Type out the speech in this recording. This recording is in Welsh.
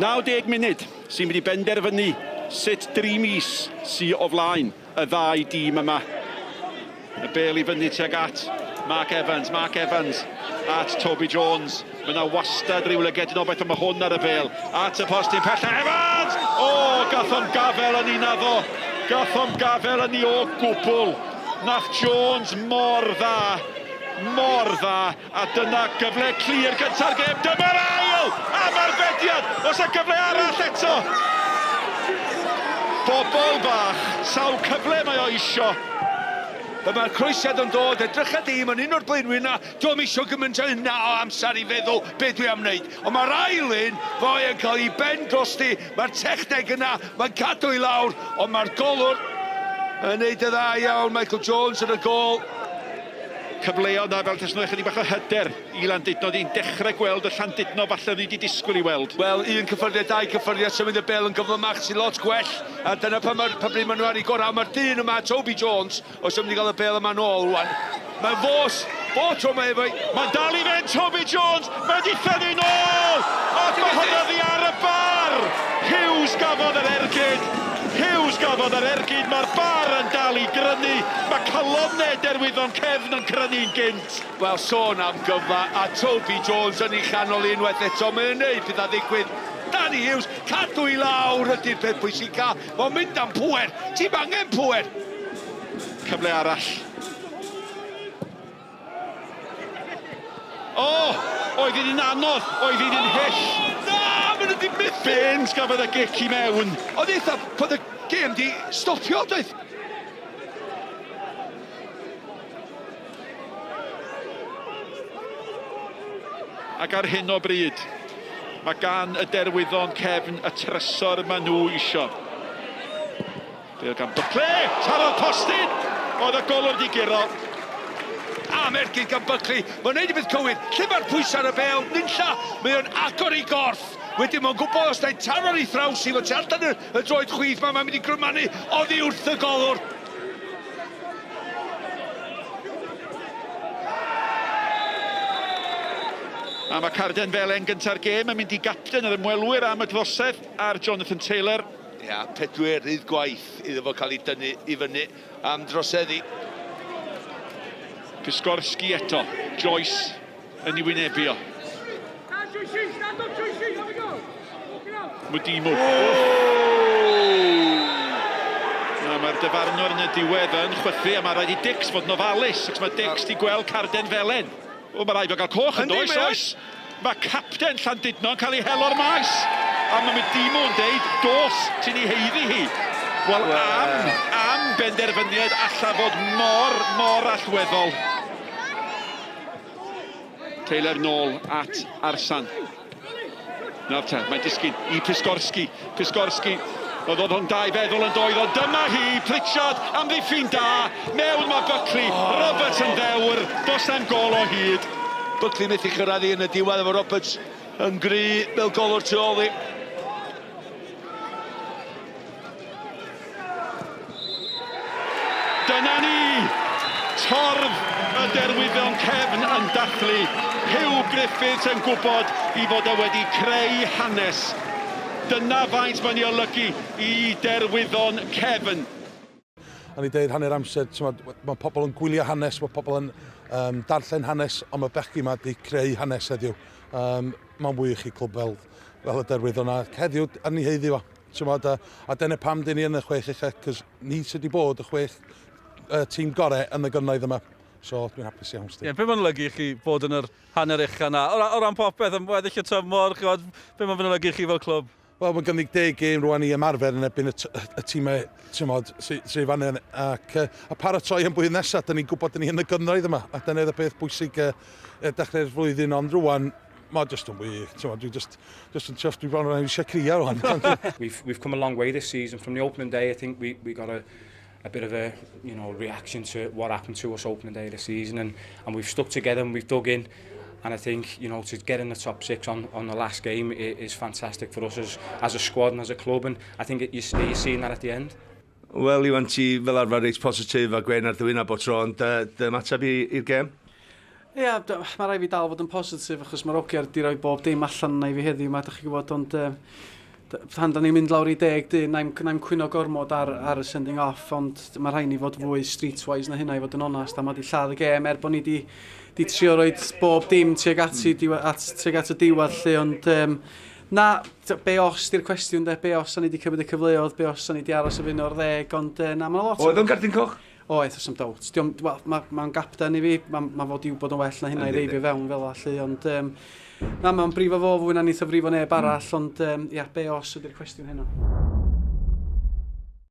90 munud sy'n mynd i benderfynu sut dri mis sy o flaen y ddau dîm yma. Y bêl i fyny tuag at Mark Evans, Mark Evans at Toby Jones. Mae yna wastad rhyw lygedyn obaith ond mae hwn ar y bêl. At y postyn pella, Evans! O, gathom gafel yn un addo. Gathom gafel yn i o gwbl. Nath Jones mor dda, mor dda. A dyna gyfle clir gynta'r gêm. Dyma'r ail! Am arbediad! Oes 'na gyfle arall eto? Bobol bach, sawl cyfle mae o isio. Mae'r croesiad yn dod, edrycha di, mae'n un o'r blaenwyr 'na, dio'm isio gymaint o hynna o amser i feddwl be dwi am wneud. Ond mae'r ail un, foi yn cael ei ben drosti, mae'r techneg yna, mae'n cadw i lawr, ond mae'r golwr yn neud y dda iawn, Michael Jones yn y gôl. Cyfleoedd 'na fel tasen nhw ychydig bach o hyder i Landudno. Ni'n dechrau gweld y Llandudno falle o'n ni 'di disgwyl i weld. Wel, un cyffyrddiad, dau cyffyrddiad, symud y bêl yn gyflymach sy'n lot gwell, a dyna pan mae'r pan bryd maen nhw ar eu gorau. Mae'r dyn yma, Toby Jones, os yw'n mynd i gael y bêl yma nôl rwan, mae'n fos, bob tro mae efo'i... Mae'n dal i fynd, Toby Jones, mae 'di thynnu nôl! Ac mae hwnna ddi ar y bar! Hughes gafodd yr ergyd! Hughes gafodd yr ergyd, mae'r bar yn dal i grynu, mae calonnau Derwyddon Cefn yn crynu'n gynt. Wel, sôn am gyfle, a Toby Jones yn ei chanol unwaith eto, mae o'n neud pethau ddigwydd. Danny Hughes, cadw i lawr ydy'r peth pwysica, mae'n mynd am pŵer, ti'm angen pŵer. Cyfle arall. O! Oedd hi'n un anodd, oedd hi'n un hyll. Na, maen nhw 'di methu! Burns gafodd y gic i mewn. Oedd eitha, bod y gêm 'di stopio, doedd? Ac ar hyn o bryd, mae gan y Derwyddon cefn y trysor maen nhw isio. Bêl gan Buckley! Tarodd postyn! Oedd y golwr 'di guro. Am ergyd gan Buckley. Mae'n neud y peth cywir. Lle mae'r pwysau ar y bêl? Nunlla. Mae o'n agor ei gorff. Wedyn mae'n gwybod os na'i taro'r ei thraws i fod tu allan y, y droed chwith ma, mae'n mynd i grymanu oddi wrth y golwr. A mae carden felen gynta'r gêm yn mynd i gapten yr ymwelwyr am y drosedd ar Jonathan Taylor. Ia, pedwerydd gwaith iddo fo cael ei dynnu i fyny am droseddu. Piskorski eto, Joyce yn ei wynebu o. Mudimu. Na, mae'r dyfarnwr yn y diwedd yn chwythu a mae rhaid i Dix fod yn ofalus, ac mae Dix di gweld carden felen. O, mae rhaid fo gael coch yn does, oes? Mae capten Llandudno yn cael ei hel o'r maes. A mae Mudimu yn deud, dos, ti'n ei haeddu hi. Wel, am, am benderfyniad alla fod mor, mor allweddol. Taylor nôl at Arsan. Nawr te, mae'n disgyn i Piskorski. Piskorski, oedd oedd o'n dau feddwl yn doedd, ond dyma hi, Pritchard, amddiffyn da, mewn mae Buckley, Roberts yn ddewr, does na'm gôl o hyd. Buckley methu chyrraedd hi yn y diwedd efo Roberts yn gry fel golwr tu ôl i. Dyna ni! Torf y Derwyddon Cefn yn dathlu. Huw Griffiths yn gwybod i fod e wedi creu hanes. Dyna faint mae'n ei olygu i Derwyddon Cefn. A ni deud hanner amser, t'mod, mae pobl yn gwylio hanes, mae pobl yn um, darllen hanes, ond mae bechgyn yma wedi creu hanes heddiw. Um, mae'n wych i clwb fel, fel y Derwyddon, a heddiw, a ni heiddi fo. T'mod, a, a dyna pam dyn ni yn y chwech ucha, cos ni sydd wedi bod y chwech uh, tîm gorau yn y gynnoedd yma. So dwi'n hapus iawn, Steve. Ie, be mae'n olygu i chi bod yn yr hanner ucha 'na? O, o ran popeth, am weddill y tymor, ch'mod, be mae'n olygu i chi fel clwb? Wel, mae'n gynnig deg gêm rwan i ymarfer yn erbyn y, y tîmau, ti'n sy'n sy fan hyn, ac a paratoi am blwyddyn nesaf. Dyn ni'n gwybod dyn ni yn y gynnoedd yma, a dyna oedd y peth bwysig dechrau'r flwyddyn, ond rwan, mae just yn wych, ti'n dwi just, just yn chuffed, dwi bron yn eisiau crio rwan. We've, we've come a long way this season. From the opening day, I think we, we got a, a bit of a you know reaction to what happened to us opening day of the season and, and we've stuck together and we've dug in and I think you know to get in the top six on, on the last game is fantastic for us as, as a squad and as a club and I think it, you, you're seeing that at the end. Wel, Iwan, ti fel arfer reit positif a gwen ar dy wyneb bob tro, ond dy ymateb i'r gêm? Ia, mae rhaid fi dal fod yn positif achos mae'r ogiau 'di rhoi bob dim allan yna i fi heddiw 'ma, dach chi'n gwybod, ond pan da ni'n mynd lawr i 10 dyn, na'i'm, na'i'm cwyno gormod ar, ar y sending off, ond mae rhaid ni fod fwy streetwise na hynna i fod yn onast, a mae 'di lladd y gêm er bod ni 'di, 'di trio roed bob dim tuag at, mm. diwa, at, tuag at y diwedd lle, ond na, be os di'r cwestiwn de, be os ni 'di cymryd y cyfleoedd, be os ni 'di aros y fynd o'r ddeg, ond na, mae'n lot. Oedd o'n gardyn coch? Oedd, oes 'am doubt. Wel, mae'n ma gapten i fi, mae'n ma fod i wybod yn well na hynna i ddeifio fewn fel 'a, 'lly, ond na, mae'n brifo fo fwy na neith o frifo neb arall, ond ia, be os ydy'r cwestiwn heno.